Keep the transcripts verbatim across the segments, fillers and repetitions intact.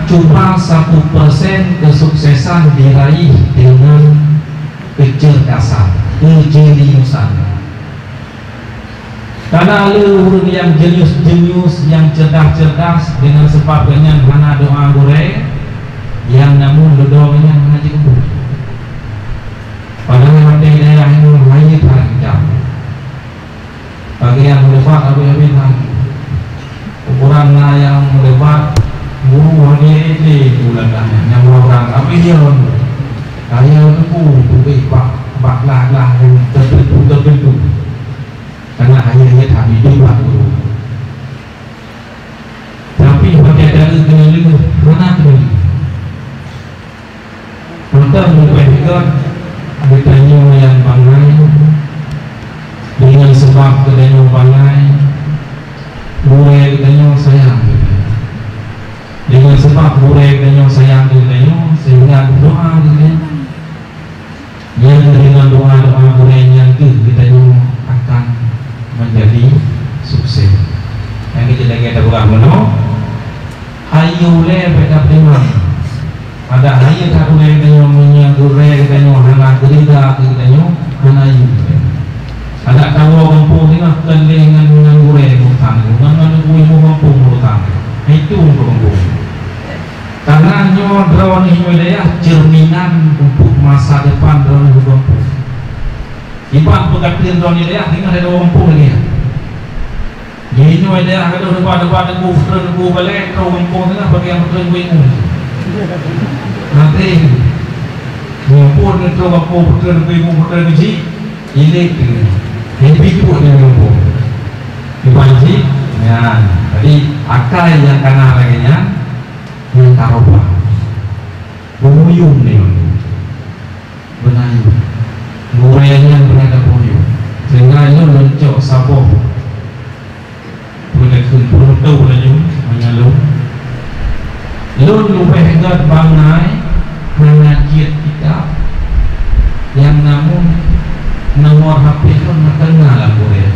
Cuma satu persen kesuksesan diraih dengan kecerdasan, kejeniusan. Karena le ureuëng nyang jenius-jenius, nyang cerdas-cerdas, dengan sebab gobnyan hana doa gurée, nyang namun dudoe nyan hana jikeubeuet. Padahai watée dayah nyoe rayeuk that geucam. Bagi nyang meuleubak habéh-habéh that. Ukuran na nyang meuleubak, guru hana ék lé bulan dah nyang urang habéh nyoe. Kaya teupeu tubéh bak, bak glah-glah nyang teupeue-teupeue. Karena hanya ingat hami dua guru. Tapi pakai cara kena lima, mana kena lima? Maka mubah juga geutanyoe nyang bangai, dengan sebab geutanyoe bangai, gurée geutanyoe sayang. Dengan sebab gurée geutanyoe sayang geutanyoe, sehingga doa geutanyoe Nyan deungon doa-doa gurée nyan kheueh geutanyoe akan menjadi sukses. Nyang keuh lagée tapeugah meunoe, hayeue ulée bék tapeutimang. Pada hayeue that ulée geutanyoe meunyoe gurée geutanyoe hana geurida keu geutanyoe, hana yue. Adak tawoe gampông singoh kon lé ngon, ngon gurée meuutang, ngon, ngon ibu-ibu gampông meuutang. Hai tu gampông. Karena nyoe droeneuh nyoe dayah cerminan untuk masa depan droeneuh gampông. Iban peukateun droeneuh dayah singoh lé gampông lagée nyan. Jinoe dayah ka deuh debat-debat teungku, peutrön teungku balée, troh gampông singoh bagi nyang peutrön teungku imeum. Nanti nyoe pun troh gampông peutrön teungku imeum, peutrön keuchik, ilek teungoh. Happy pun nyang gampông. Iban cit nyan. Jadi akai nyang kana lagée nyan, nyang tarubah. Beumuyuem nyoe. Beunayuem. Gurée nyan beuna tapeuyuem. Sehingga nyoe lôn cok saboh peue takheun peunoh laju meunyoe lôn. Lôn leubeh gét bangai hana jeuet kitab, nyang namun nomor H P lôn na teungoh lam gurée.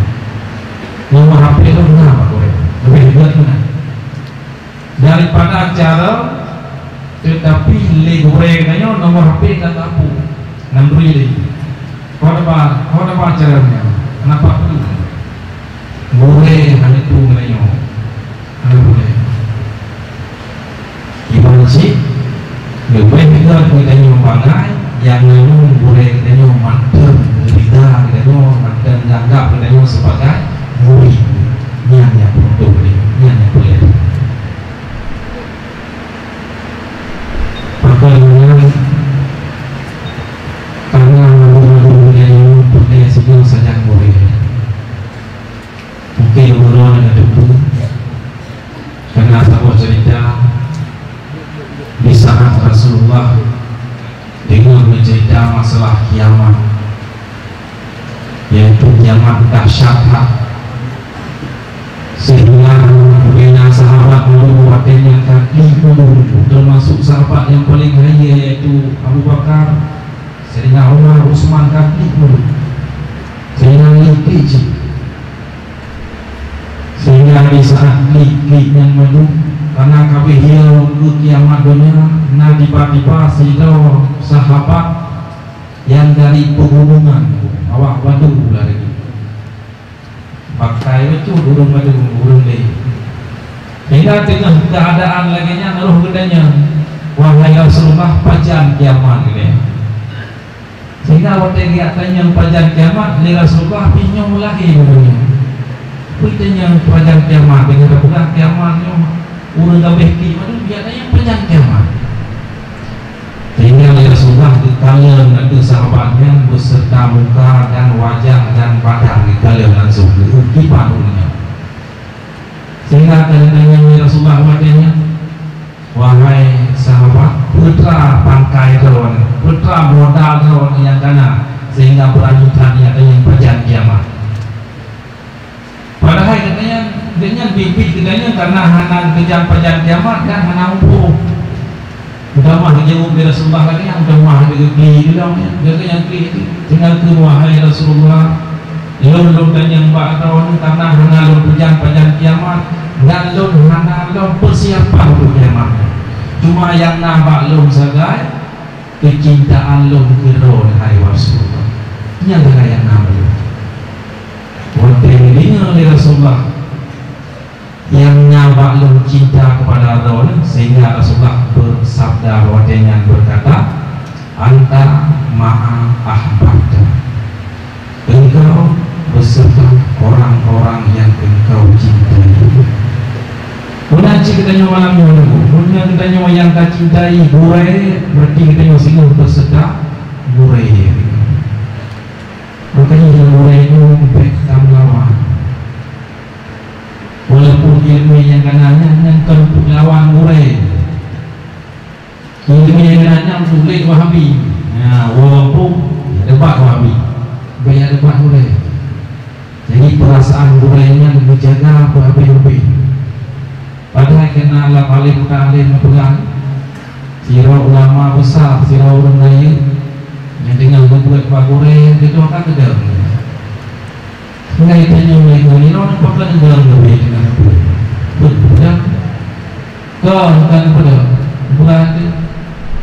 Nomor H P lôn na bak gurée. Leubeh gét meunan. Daripada cara, teutapi lé gurée geutanyoe nomor H P ka tapu, nyan bri lé. Ho teuba, ho teuba cara nyan, kenapa perlu? Gurée hana tu geutanyoe, hana boleh. Iban cit, leubeh gét geutanyoe bangai, nyang nyoe gurée geutanyoe mantong rida geutanyoe, mantong nganggap geutanyoe sebagai murid. Nyan nyang peureutôh lé, nyan nyang peureulée. Maka nyan, karena malu-malu geutanyoe peureulée singoh sajan gurée. Mungkin ulôn hana teupeu, karena saboh cerita di saat Rasulullah deungoe meucerita masalah kiamat, yaitu kiamat dahsyat that. Sehingga bubena sahabat ulôn watée nyan ka klik ulôn, termasuk sahabat nyang paleng hayeue, yaitu Abu Bakar, Saidina Umar, Utsman ka klik ulôn. Sehingga klik cit. Sehingga di saat klik-klik nyan maju, karena ka beuhiang keu kiamat donya, na tiba-tiba sidroe sahabat nyang dari pegunungan, awak batu lagée nyan. Pakai bacut ureuëng batu, ureuëng lé. Sehingga teungoh keuadaan lagée nyan roh geutanyong, "Wahai Rasulullah, pajan kiamat nyoe?" Sehingga watée geutanyong pajan kiamat lé Rasulullah, pih nyoe meulahé bak donya. Peue tanyong pajan kiamat, deungon tapeugah kiamat nyoe ureuëng ka beuh klik, padahai geutanyong pajan kiamat. Sehingga lé Rasulullah geukalon ateueh sahabat nyan beserta muka dan wajah dan badan geukalon langsung geukiban ureuëng nyan. Sehingga ka geutanyong lé Rasulullah watée nyan, "Wahai sahabat, peue teuma pangkai droeneuh, peue teuma modal droeneuh nyang kana sehingga beurani that neutanyong pajan kiamat?" Padahai geutanyoe, geutanyoe biet-biet geutanyoe karena hana geutanyong pajan kiamat dan hana muphom. Meutamah geujaweueb lé Rasulullah lagée nyan, meutamah geuklik di lom nyan, geutanyoe nyang klik teuh. Sehingga kheun, "Wahai Rasulullah, lôn lôn tanyong bak droeneuh karena hana lôn peugah pajan kiamat, dan lôn hana lôn peusiapan untuk kiamat nyan. Cuma nyang na bak lôn sagai keucintaan lôn keu droe, hai Rasulullah. Nyan sagai nyang na bak lôn. Watèe geudeungö lé Rasulullah nyang na bak lôn cinta keupada droe, sehingga Rasulullah beusabda watèe nyan, beukata, "Anta ma'a ahbabta." Engkau beserta orang-orang yang engkau cintai. Meunan cit geutanyoe malam nyoe, meunyoe geutanyoe nyang tacintai gurèe, berarti geutanyoe singoh beserta gurèe. Makanya nyang gurèe nyoe bèk tameulawan. Walaupun ileumèe nyang ka na nyan, nyan kon peulawan gurèe. Ileumèe nyang ka na nyan tuléh Wahabi. Nah, walaupun debat Wahabi, bèk debat gurèe. Jadi, peurasaan gurèe nyan geujaga beuhabéh-habéh. Padahai keu na lam alim muta'alim geupeugah, sidroe ulama besar, sidroe ureueng rayeuk nyang teungoh geubeuet bak gurèe, geuduek ka keudeueng. Ngai tanyoe lé ngon inong pakon deungon leubeh dengan peue. Peue peudong? Kon kan peudong. Berarti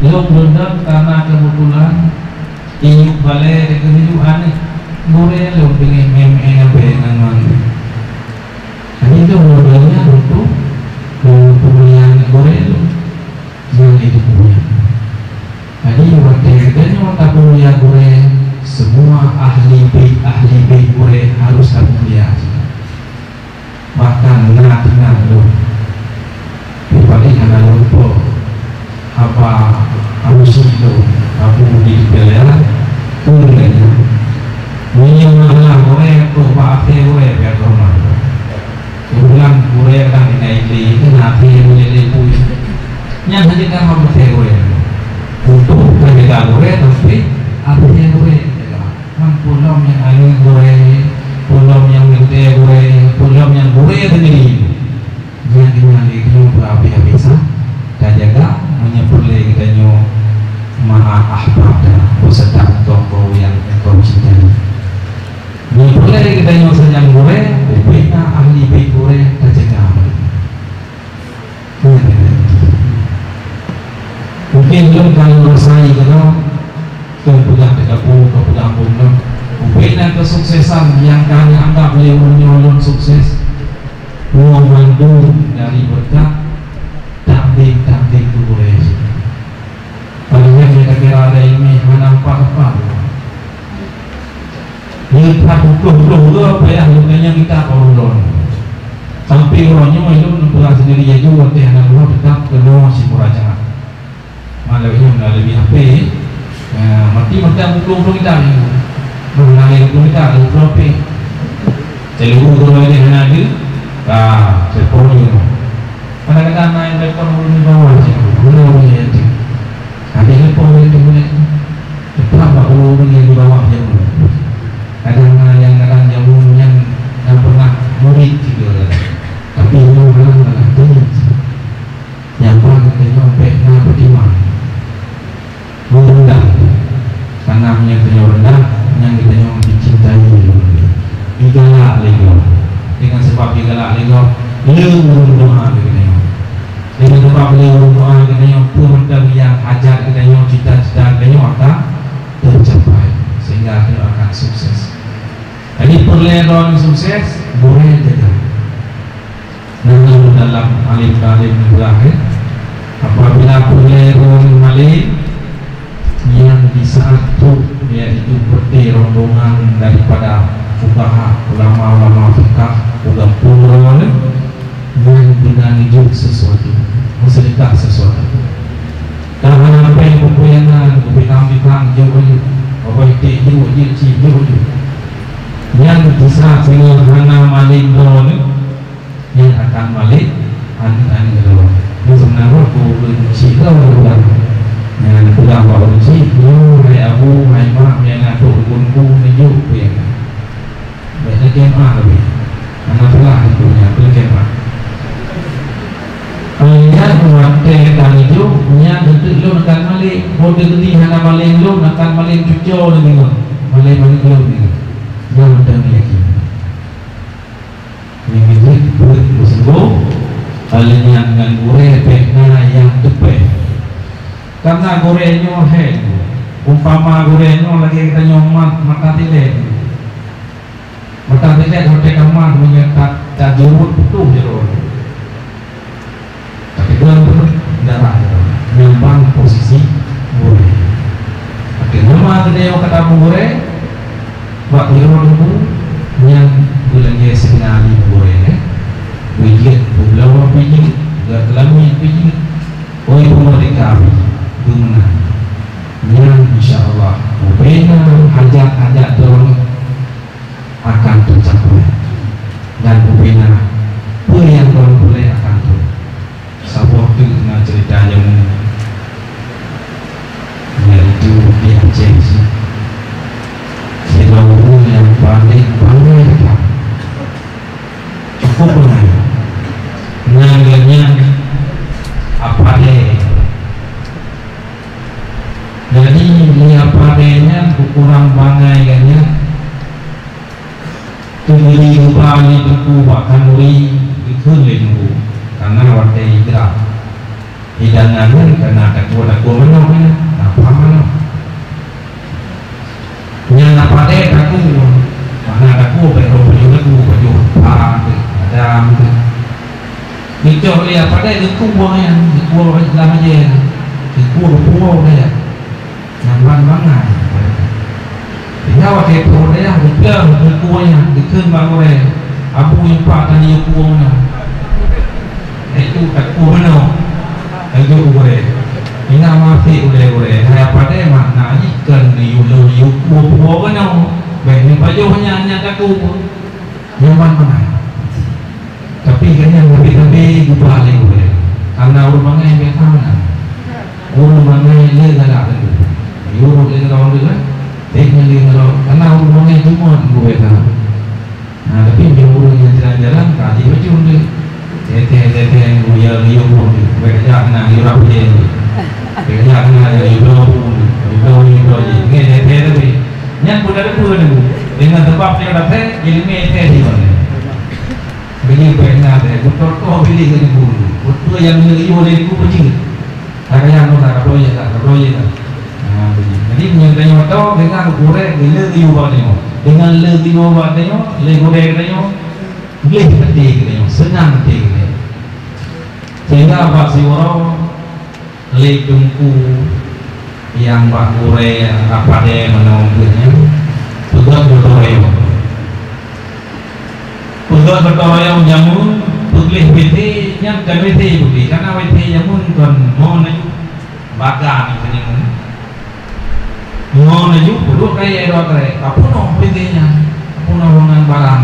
lôn deungon karena kebetulan inong balèe deungon inong aneuk gurèe lôn, teungoh mè-mè abèe ngon mami. Jadi tu modelnya untuk peumulihan gurèe lôn. Jadi, watèe geutanyoe tapeumulia gurèe, semua ahli bait, ahli bait gurèe harus tapeumulia. Bahkan na tinggai lôn, pribadi hana lôn po, haba Abu Syiek lôn, Abu di Dipelera, keu geutanyoe. Meunyoe masalah gurèe, trok bak akhé gurèe, biar hormat. Keubeulan gurèe kadang tinggai lé, keu na akhé gurèe lé bui. Nyan hana jeuet keu akhé gurèe. Untuk ka jaga gurèe, tapi akhé gurèe jaga. Man peue lom nyang aneuk gurèe, peue lom nyang meutée gurèe, peue lom nyang gurèe teundiri. Nyan, nyan lé geutanyoe beuhabéh-habéh sa tajaga, meunyoe peureulée geutanyoe ma'a ahbabta, beuseuta tokoh nyang geutanyoe cintai. Meunyoe peureulée geutanyoe sajan gurèe, ubé na ahli bait gurèe tajaga. Mungkin lôn ka lôn rasai keudroe, lôn peugah teugapu, ka peugah bông lôn. Ubé na keusuksesan nyang ka neuanggab lé ureueng nyoe lôn sukses, nyoe mandum dari beureukat takdim-takdim gurèe. Padahai nyang takira ada ileumèe hana pat-pat. Nyoe that ploh-ploh uroe payah lôn tanyong kitab bak ureueng droeneuh. Sampoe uroe nyoe lôn neupeugah sendiri laju, watèe hana lôn teutap keunoe simurajaat. Malam nyoe na leubeh H P, ya, mati mata ploh-ploh kitab nyoe. Nah, na leubeh kitab, dua puluh H P. Teuluru droe nyoe hana deuh, ka, telepon nyoe. Kadang-kadang na nyang telepon ureueng di bawah nyoe, ureueng nyoe nyan. Habéh telepon nyoe teungku nyoe. Teutap bak ureueng-ureueng nyang di bawah jameun. Kadang na nyang, kadang jameun nyan na pernah murit juga. Tapi nyoe malah, malah teungeut. Nyang ban geutanyoe bèk na peutimang. Meureundah. Karena nyang geutanyoe reundah, nyang geutanyoe dicintai lé Gobnyan. Digalak lé Gobnyan. Dengan sebab digalak lé Gobnyan, le ureueng doa keu geutanyoe. Dengan sebab le ureueng doa keu geutanyoe, peue mantong nyang hajat geutanyoe, cita-cita geutanyoe akan tercapai, sehingga geutanyoe akan sukses. Jadi, peureulèe droeneuh sukses, gurèe jaga. Nah, dalam alim-alim neupeugah, eh, apabila peureulèe droeneuh malém, nyan di saat tu, yaitu berarti rombongan daripada fuqaha, ulama-ulama fikah, peugah pun droeneuh, nyan guna neujok sesuatu, meuseudeukah sesuatu. Ka hana péng peue-peue nyang na, geupinang-pinang, jok laju. Babah iték, jok, jok, cit, jok laju. Nyan di saat singoh hana malém droeneuh, nyan akan malém aneuk-aneuk droe. Nyoe sebenarnya ureueng chik droe ureueng. Nyan peugah bak ureueng chik, "Nyoe hai abu, hai mak, nyang na trok dukon ku, neujok peue nyang na." Bèk na kemah lagèe. Hana salah itu nyan, peue kemah. Nyan watèe ka neujok, nyan eunteuk lôn akan malém. Watèe geutanyoe hana malém lôn, akan malém cucoe lôn deungon. Malém aneuk lôn deungon. Nyan mantong yakin. Nyang jeuet peuet meuseubô, lheueh nyan ngon gurèe bèk na nyang teupèh. Karena gurée nyoe hai, umpama gurée nyoe lagée geutanyoe mat mata tilek. Mata tilek watée ka mat meunyoe ta-, tajurut putôh jaroe. Tapi dua pun darah jaroe. Nyoe ban posisi gurée. Tapi nama geutanyoe kata gurée, bak jaroe tubuh nyan beulagée signal gurée, eh. Bijéh, beubloe bijéh, geuteulami bijéh. Oi, peumerdeka beumeunang. Nyan, insya Allah, bubena hajat-hajat droe akan teucapai. Dan bubena peue nyang droe peureulée akan troh. Saboh teuk na ceurita jameun, yaitu di Aceh, sidroe ureuëng nyang paleng bangai that. Cukup bangai. Nyan geuh nyan Apadé. Jadi, lé Apadé nyan, keukurang bangai geuh nyan, teungeuri geuba lé Teungku bak khanuri, geukheun lé Teungku, karena watée igrab. Hidangan nyan kana takue-takue manok nyan, napa manok. Nyan Apadé takue, mana takue bék rôh pajoh lagu, pajoh pha teuh, adam teuh. Geucok lé Apadé geukue nyan, geukue lam aja nyan. Geukue geupuwoe nyan. Nyan ban bangai. Tinggai watée troh dayah geupeulang geukue nyan, geukheun bak gurée, "Abu, nyoe pat tanyoe kue nyoe." Itu takue meunoe. Laju gurée. Ina maté ulée gurée. Hai Apadé, makna jih kon yue lôn yue kue puwoe keunoe. Bék neupajoh nyan nyang takue. Nyoe ban bangai. Tapi gobnyan leubeh-leubeh geuba lé gurée. Karena ureuëng bangai biasa meunan. Ureuëng bangai le galak laju. Yue rot lé ngon ureuëng kan. Bék nyan lé ngon. Karena ureuëng bangai cuma gurée biasa. Nah, tapi meunyoe ureuëng nyang jalan-jalan, ka jibacut deh. Teuntèe-teuntèe, ngon ya, ya, pun. Bèk jak na, ya, rap je. Bèk jak na, ya, ya, pun. Ya, ya, ya, je. Nyan, teuntèe tapi. Nyan pun ada pun ada. Dengan sebab dia dah teh, jadi meh teh di mana. Jadi, bèk na teh. Betul kau pilih ke dia pun. Betul yang dia, dia boleh dia pun. Ka kaya nyoe, ka bloe, ka bloe. Nah, begitu. Jadi, meunyoe tanyoe tho, dengan gurèe, le geuyue bak tanyoe. Dengan le geuyue bak tanyoe, lé gurèe tanyoe, gleh até tanyoe, seunang até tanyoe. Sehingga bak siuroe, lé teungku nyang bak gurèe, padé meunan geuh nyan, peugöt gotong royong. Peugöt gotong royong jameun, peugleh WC nyan kon WC putih, karena WC jameun kon mo laju baga nyan jameun. Mo laju peuduek kayèe dua krék, ka peunoh WC nyan, ka peunoh ngon barang.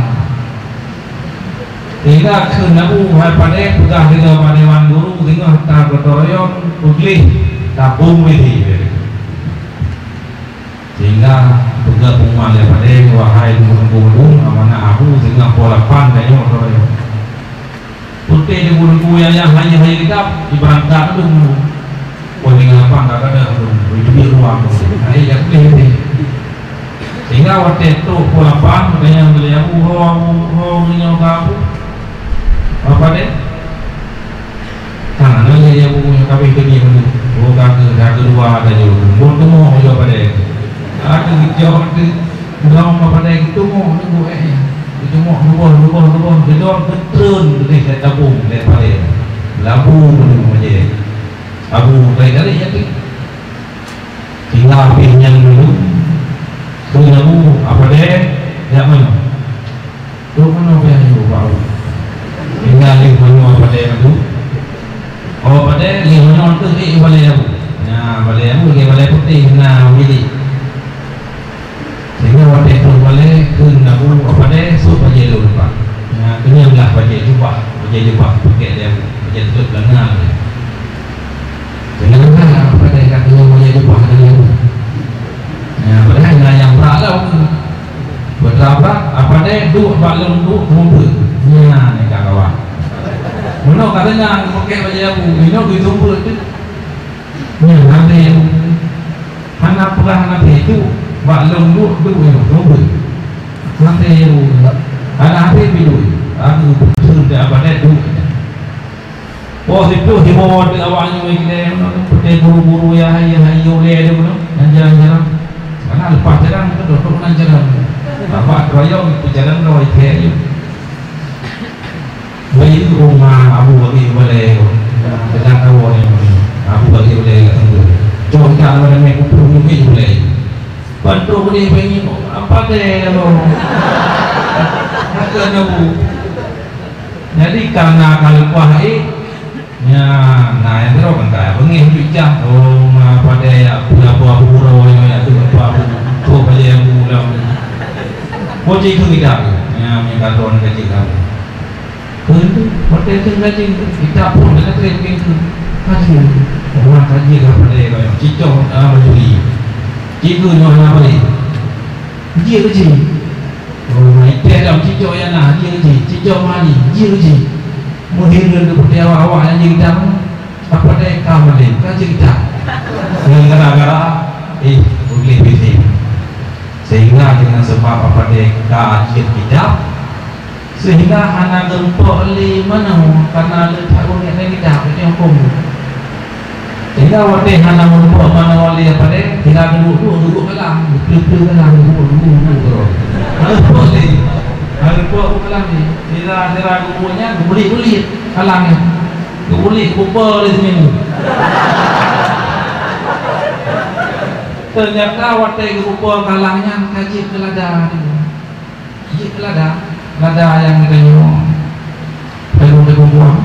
Sehingga kheun Abu hai padé peugah lé dewan guru singoh ta gotong royong peugleh tabong WC. Sehingga peugah pengumuman lé padé, "Wahai teungku-teungku, amanah Abu singoh poh lapan tanyoe droe." Putéh teungku-teungku yah-yah hana hai kitab, ibeurangkat dum. Poh tinggai lapan ka gadôh dum, jeuet ruang. Hai jak lé teh. Sehingga watèe trôk poh lapan, geutanyong lé Abu, "Ho, Abu, ho, meunyoe ka Abu?" Apa deh? Hana lé Abu nyang kabeh keudeh mandum. Oh, ka keu, ka keudua ata jeuet. Bon teumok jaweueb padé. Ka keu geucok teuh, droe padé geuteumok teungku, eh, geuteumok lubôh, lubôh, lubôh, geudong geutreun keudeh lé tabong lé padé. Labu mandum aja. Abu tarik-tarik nyan teuh. Tinggai pih nyan dulu. Kheun Abu, apa deh? Jak manoe? Trôk manoe pih nyoe bak Abu. Tinggai lheueh manoe padé Abu. Oh, padé lheueh manoe teuh ék balèe Abu. Nah, balèe Abu lagèe balèe putéh na bilik. Sehingga watèe trôk balèe kheun Abu, "Apa deh, sôk bajèe lôn pat." Nah, keunyan lah bajèe jubah, bajèe jubah pakèk lé Abu, bajèe teuteup langa lé. Keunyan lah apa deh ka keunyan bajèe jubah lé Abu. Nah, padahai na nyang brat lom. Beurabrak, apa deh duek bak lôn duek mubeut. Nyan ka kawan. Meunoe ka deungon pakèk bajèe Abu, inoe geuseumeubeuet teuh. Nyan hana teuh. Hana peugah hana teuh, bak lôn duek, duek nyoe, duek. Hana teuh, hana teuh pih duek. Aku beutôi dah padat duek. Oh, siplôh lima watèe awak nyoe lé, peuté guru-guru ya, ya, ya, ulèe deh, bunoe, nyang jarang-jarang. Karena leupah jarang, kan, duduk nan jarang. Bapak keroyok, itu jarang, loh, itu ya, ya. Wei, itu rumah Abu Bakar Ulèe, ya, sedang tahu ni, Abu Bakar Ulèe, ya, tunggu. Cok, kita, apa namanya, kupur, mungkin Ulèe. Bantu beri pengen, apa deh, ya, loh. Kata Abu. Jadi, karena kalau kuah, eh, Nyan, na nyang keudroe kan ka beungéh ju ijak. Oh, ma padé ya, pula buah buroe nyoe ya, tu apa, tu, tu bajèe nyang bulam. Boceh tu ijak. Nyan, nyang ka droe ka jeuet ka. Keu tu, watèe tu ka jeuet, ijak pun ka trép pintoe. Ka jeuet. Orang ka jeuet ka padé ka. Cicok, ah, bajuri. Cicok nyoe hana padé. Jeuet ka jeuet. Oh, ma itèe lam cicok nyang na, jeuet ka jeuet. Cicok mani, jeuet ka jeuet. Meuhireuen keu awak-awak nyang jeuet ijak. Apa deh ka meunan, ka jeuet ijak. Ngon gara-gara, eh, ulèe bising. Sehingga dengan sebab apa deh ka jeuet ijak, sehingga hana geurumpok lé manoe, karena lé that ureueng nyang ijak, itu huköm. Sehingga watèe hana geurumpok manoe lé apa deh, sira geuduek-duek, geuduek kalang, geupeue-peue kalang, geuduek-duek, geuduek. Hana geurumpok lé, hana geurumpok kalang lé. Sira-sira geuduek nyan, geubulet-bulet kalang nyan. Geubulet, geupeue lé sineuk. Teunyata watèe geupeue kalang nyan ka jeuet keu lada tu. Jeuet keu lada. Lada nyang geutanyoe. Lalu dia buang.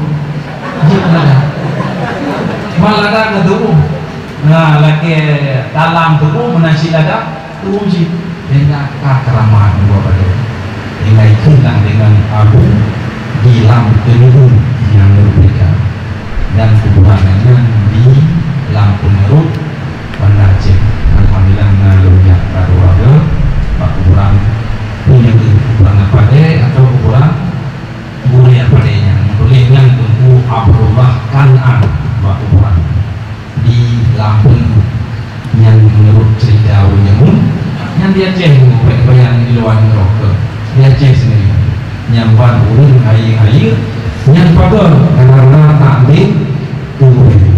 Jeuet keu lada. Ma lada ka tuboh. Nah, lakèe dalam tuboh meunan cit lada. Turun cit, sehingga ka keuramat dua balèe. Sehingga ikheun lam dengan Abu di lam keuneubeuen nyang beubeda. Dan kuburan nyan di lam peuneurot Banda Aceh. Alhamdulillah, na lôn jak ka dua kali bak kuburan. Punya kuburan apa deh, atau kuburan gurèe apa deh nyan. Tuléh nyan Teungku Abdullah Kanaan bak kuburan. Di Lampung. Nyan meunurot ceurita ureueng jameun, nyan di Aceh nyoe, bèk payah di luwa nyoe, di Aceh sendiri. Nyan ban ureueng hayeue-hayeue, nyan pagon, karena takde gurèe.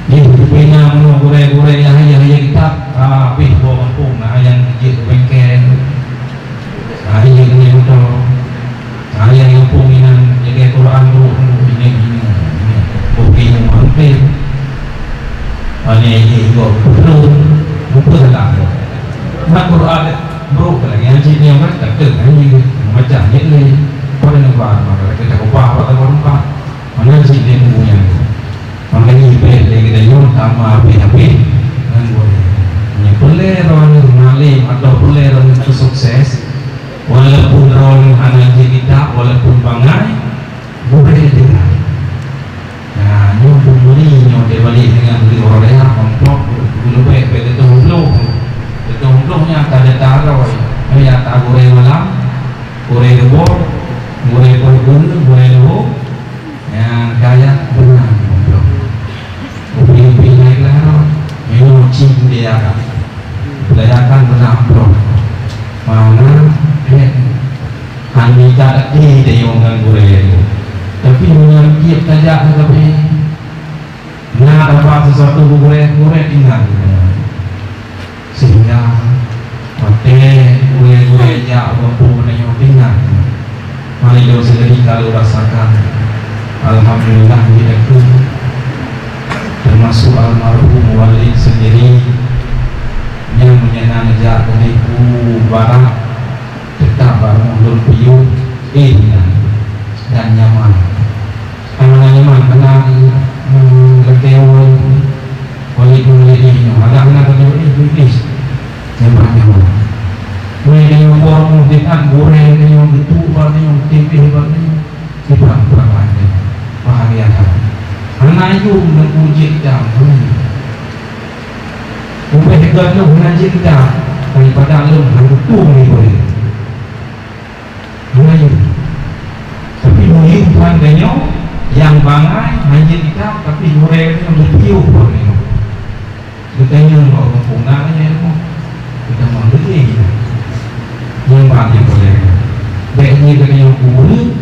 Di Filipina meunyoe gurèe-gurèe nyang hayeue-hayeue kitab, habéh boh gampông, na nyang jeuet keu bengkeng. Ha, iya, iya, betul. Ha, iya, iya, pun inan jaga Quran tu, ini, ini, ini. Kopi yang mampir. Ha, ni, ini juga betul. Lupa salah tu. Nak Quran, bro, lagi ngaji ni, kan? Tak ada, kan? Ini, macam ni, ni. Pada nampak, maka kita ubah, pada nampak. Mana cit dia punya tu? Makanya ibarat lagi kita nyoe sama habis-habis. Nyan boleh. Nyan boleh orang ngalim atau boleh orang itu sukses. Walaupun orang hana jeuet kitab, walaupun bangai, boleh juga. Nah, nyoe pembeli nyoe dia balik dengan beli orang raya, amplop, lebih, lebih betul belum. Betul belum yang tak ada taruh. Yang tak goreng malam, goreng rebus, goreng pun, goreng rebus. Nyang kaya beuna amplop. Ubé-ubé naik lah rot. Nyoe cit budaya ka. Budaya kan beuna amplop. Mana eh, hana ka lé tanyoe ngon gurèe. Tapi meunyoe tiep tajak ka tapi na dapat sesuatu gurèe, gurèe tinggai. Sehingga watèe gurèe-gurèe jak u gampông geutanyoe ingat, mari lôn seulidiki ka lôn rasakan. Alhamdulillah, di takue, termasuk almarhum Walid sendiri, nyang meunyo na neujak dari u barat, teutap bak rumoh lôn piôh, eh, nyan, dan nyaman. Hana nyaman, hana, hmm, lagèe ureueng Walid, Walid nyoe. Ada hana kata Walid, Iblis. Nyaman, nyaman. Mulai dari umur muda kan, gurèe nyoe, geutôk bak nyoe, geutibéh bak nyoe. Dipeurang-peurang nyoe. Bahagia kan. Hana yum dan ujian jam. Ubé geutanyoe hana jeuet that, daripada lôn hana tueng di beureuen. Melayu. Tapi melayu Tuhan geutanyoe nyang bangai hana jeuet kitab, tapi gurèe geutanyoe geupiôh bak geutanyoe. Geutanyoe bak gampông na nyan nyoe. Geutanyoe leubeh geutanyoe. Nyang ban di gurèe. Bèk jih geutanyoe gurèe,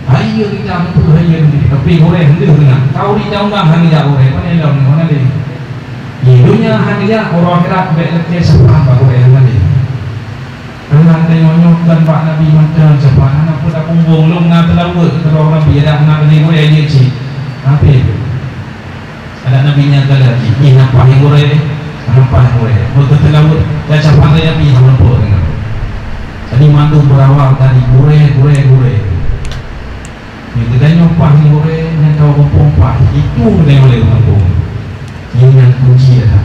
Hai ya kita betul, hai ya kita. Tapi gurèe hana deungoe. Kau di dalam hana jak gurèe, mana dalam mana deh. Di dunia hana jak, orang akhirat bèk lakèe syafaat bak gurèe hana deh. Karena tanyoe nyoe kan bak Nabi mantong syafaat, hana pun tapumbong, lôn na teulaweuet keudroe Nabi, ada na keuneuk gurèe jeuet cit. Tapi ada Nabi nyang kala jih, jih nampak nyang gurèe, nampak nyang gurèe. Beutôi teulaweuet, dan syafaat Nabi hana nampak dengan. Jadi mandum berawal dari gurèe, gurèe, gurèe. Ni geutanyoe paih gurèe, nyang tahu gampông paih, itu geutanyoe boleh gampông. Ini yang kunci ya.